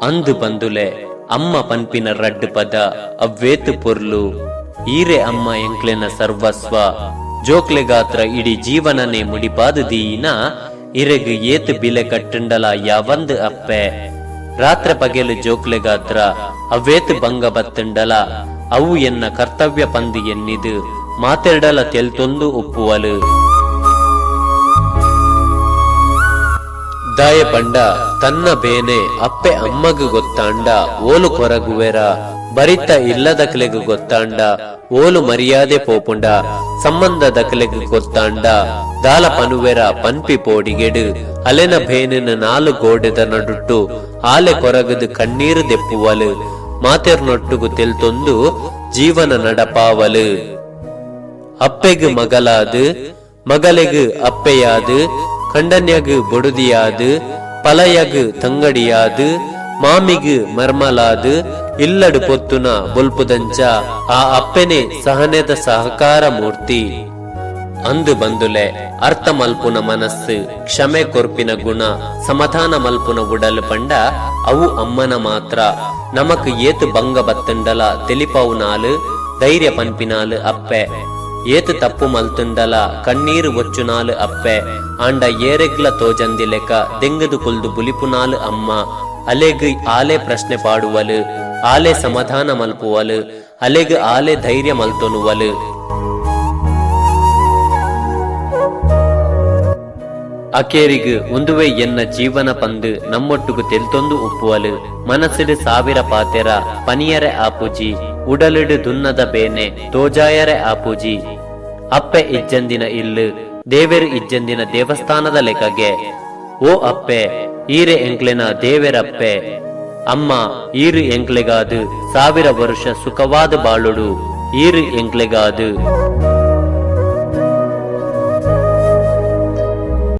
ಅಂದ್ ಬಂದುಲೆ, ಅಮ್ಮ ಪನ್ಪಿನ ರಡ್ಡ್ ಪದ ಅವ್ವೇತ್ ಪೊರ್ಲು. ಈರೆ ಅಮ್ಮ ಎಂಕ್ಲೆನ ಸರ್ವಸ್ವ. ಜೋಕ್ಲೆಗಾತ್ರ ಇಡೀ ಜೀವನನೇ ಮುಡಿಪಾದ್ ದೀಯಿನ ಇರೆಗ್ ಏತ್ ಬಿಲೆ ಕಟ್ಟ್ಂಡಲ ಯಾವಂದ್ ಅಪ್ಪೆ. ರಾತ್ರೆ ಪಗೆಲ್ ಜೋಕ್ಲೆಗಾತ್ರ ಅವ್ವೇತ್ ಬಂಗ ಬತ್ತ್ಂಡಲ ಅವು ಎನ್ನ ಕರ್ತವ್ಯ ಪಂದ್ ಎನ್ನಿದ್ ಮಾತೆರ್ಡಲ ತೆಲ್ತೊಂದು ಉಪ್ಪುವಲ್. ದಾಯೆ ಪಂಡ ತನ್ನ ಬೇನೆ ಅಪ್ಪೆ ಅಮ್ಮಗ್ ಗೊತ್ತಾಂಡ ಓಲು ಕೊರಗುವೆರಾ, ಬರಿತ್ತ ಇಲ್ಲದಕ್ಲೆಗ್ ಗೊತ್ತಾಂಡ ಓಲು ಮರ್ಯಾದೆ ಪೋಪುಂಡ, ಸಂಬಂಧದಕ್ಲೆಗ್ ಗೊತ್ತಾಂಡ ದಾಲ ಪನುವೆರಾ ಪನ್ಪಿ ಪೋಡಿಗೆಡ್ ಅಲೆನ ಬೇನೆನ್ ನಾಲ್ ಗೋಡೆದ ನಡುಟ್ಟು ಆಲೆ ಕೊರಗುದು ಕಣ್ಣೀರ್ ದೆಪ್ಪುವಲ್. ಮಾತೆರ್ನೊಟ್ಟುಗು ತೆಲ್ತೊಂದು ಜೀವನ ನಡಪಾವಲ್. ಅಪ್ಪೆಗ್ ಮಗಲಾದ್, ಮಗಲೆಗ್ ಅಪ್ಪೆಯಾದ್, ಕಂಡನ್ಯಗ್ ಬೊಡುದಿಯಾದ್, ಪಲಯಗ್ ತಂಗಡಿಯಾದ್, ಮಾಮಿಗ್ ಮರ್ಮಲಾದ್ ಇಲ್ಲಡ್ ಪೊತ್ತುನ ಬೊಲ್ಪುದಂಚ ಆ ಅಪ್ಪೆನೆ ಸಹನೆದ ಸಹಕಾರ ಮೂರ್ತಿ. ಅಂದ್ ಬಂದುಲೆ, ಅರ್ಥ ಮಲ್ಪುನ ಮನಸ್ಸ್, ಕ್ಷಮೆ ಕೊರ್ಪಿನ ಗುಣ, ಸಮಾಧಾನ ಮಲ್ಪುನ ಉಡಲ್ ಪಂಡ ಅವು ಅಮ್ಮನ ಮಾತ್ರ. ನಮಕ್ ಏತ್ ಬಂಗ ಬತ್ತ್ಂಡಲ ತೆಲಿಪಾವುನಾಲ್, ಧೈರ್ಯ ಪನ್ಪಿನಾಲ್ ಅಪ್ಪೆ. ಏತ್ ತಪ್ಪು ಮಲ್ತ್ಂಡಲ ಕಣ್ಣೀರ್ ಒಚ್ಚುನಾಲ್ ಅಪ್ಪೆ. ಆಂಡ ಏರೆಗ್ಲ ತೋಜಂದಿಲೆಕ ದೆಂಗ್ದ್ ಕುಲ್ದು ಬುಲಿಪುನಾಲ್ ಅಮ್ಮ. ಅಲೆಗ್ ಆಲೇ ಪ್ರಶ್ನೆ ಪಾಡುವಲ್, ಆಲೇ ಸಮಾಧಾನ ಮಲ್ಪುವಲ್, ಅಲೆಗ್ ಆಲೇ ಧೈರ್ಯ ಮಲ್ತೊನುವಲ್. ಅಕೇರಿಗ್ ಉಂದುವೇ ಎನ್ನ ಜೀವನ ಪಂದ್ ನಮ್ಮೊಟ್ಟುಗು ತೆಲ್ತೊಂದು ಉಪ್ಪುವಲ್. ಮನಸ್ಡ್ ಸಾವಿರ ಪಾತೆರ ಪನಿಯರೆ ಆಪುಜಿ, ಉಡಲ್ ಡ್ ದುನ್ನದ ಬೇನೆ ತೋಜಾಯರೆ ಆಪುಜಿ. ಅಪ್ಪೆ ಇಜ್ಜಂದಿನ ಇಲ್ಲ್ ದೇವೆರ್ ಇಜ್ಜಂದಿನ ದೇವಸ್ಥಾನದ ಲೆಕಗೆ. ಓ ಅಪ್ಪೆ ಈರೆ ಎಂಕ್ಲೆನ ದೇವೆರಪ್ಪೆ. ಅಮ್ಮ ಈರ್ ಎಂಕ್ಲೆಗಾದ್ ಸಾವಿರ ವರುಷ ಸುಖವಾದ್ ಬಾಳೊಡು. ಈರ್ ಎಂಕ್ಲೆಗಾದ್.